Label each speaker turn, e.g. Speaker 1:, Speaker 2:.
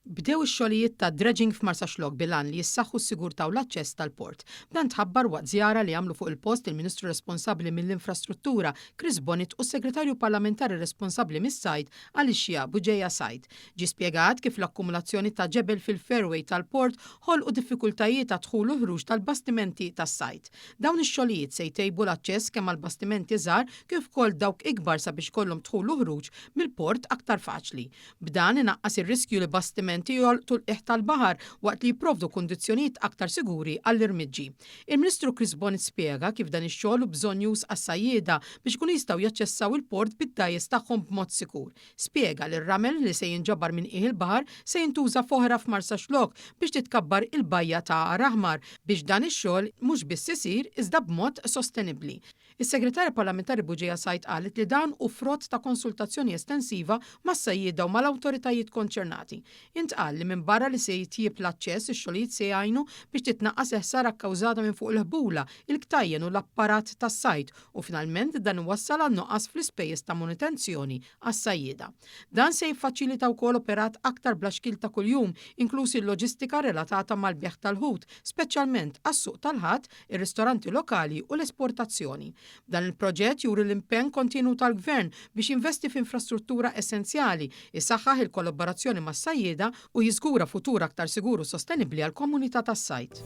Speaker 1: Bdew ix-xogħlijiet ta' dredging f'Marsaxlokk bil-għan li jissaħħu s-sigurtà u l-aċċess tal-port. Dan tħabbar waqt żjara li għamlu fuq il-post il-Ministru responsabbli mill-Infrastruttura, Chris Bonett u s-Segretarju Parlamentari responsabbli mis-Sajd, Alicia Bugeja Said. Ġie spjegat kif l-akkumulazzjoni ta' ġebel fil-fairway tal-port ħolqu diffikultajiet għad-dħul u l-ħruġ tal-bastimenti tas-sajd. Dawn ix-xogħlijiet se jtejbu l-aċċess kemm għall-bastimenti żgħar kif ukoll dawk ikbar sabiex ikollhom dħul u ħruġ mill-port aktar faċli. B'dan inaqqas ir-riskju li bastimenti jolqtu l-qiegħ tal-baħar waqt li jipprovdu kundizzjonijiet aktar siguri għall-irmiġġi. Il-Ministru Chris Bonett spjega kif dan ix-xogħol hu bżonnjuż għas-sajjieda biex ikunu jistgħu jaċċessaw il-port bid-dgħajjes tagħhom b'mod sikur. Spjega li r-ramel li se jinġabar minn qiegħ il-baħar se jintuża f'oħra f'Marsaxlokk biex titkabbar il-bajja ta' Għar Aħmar biex dan ix-xogħol mhux biss isir iżda b'mod sostenibbli. Is-Segretarja Parlamentari Bugeja Said qalet li dan hu frott ta' konsultazzjoni estensiva mas-sajjieda u mal-awtoritajiet konċernati. Intqal li minbarra li se jitjieb l-aċċess, ix-xogħlijiet se jgħinu biex titnaqqas il-ħsara kkawżata minn fuq il-ħbula, il-ktajjen u l-apparat tas-sajd u finalment dan iwassal għal nuqqas fl-ispejjeż ta' manutenzjoni għas-sajjieda. Dan se jiffaċilita wkoll operat aktar bla xkiel ta' kuljum, inkluż il-loġistika relatata mal-bejgħ tal-ħut, speċjalment għas-suq tal-Ħadd, ir-ristoranti lokali u l-esportazzjoni. Dan il-proġett juri l-impenn kontinwu tal-Gvern biex jinvesti f'infrastruttura essenzjali, isaħħaħ il-kollaborazzjoni mas-sajjieda u jiżgura futur aktar sigur u sostenibbli għall-komunità tas-sajd.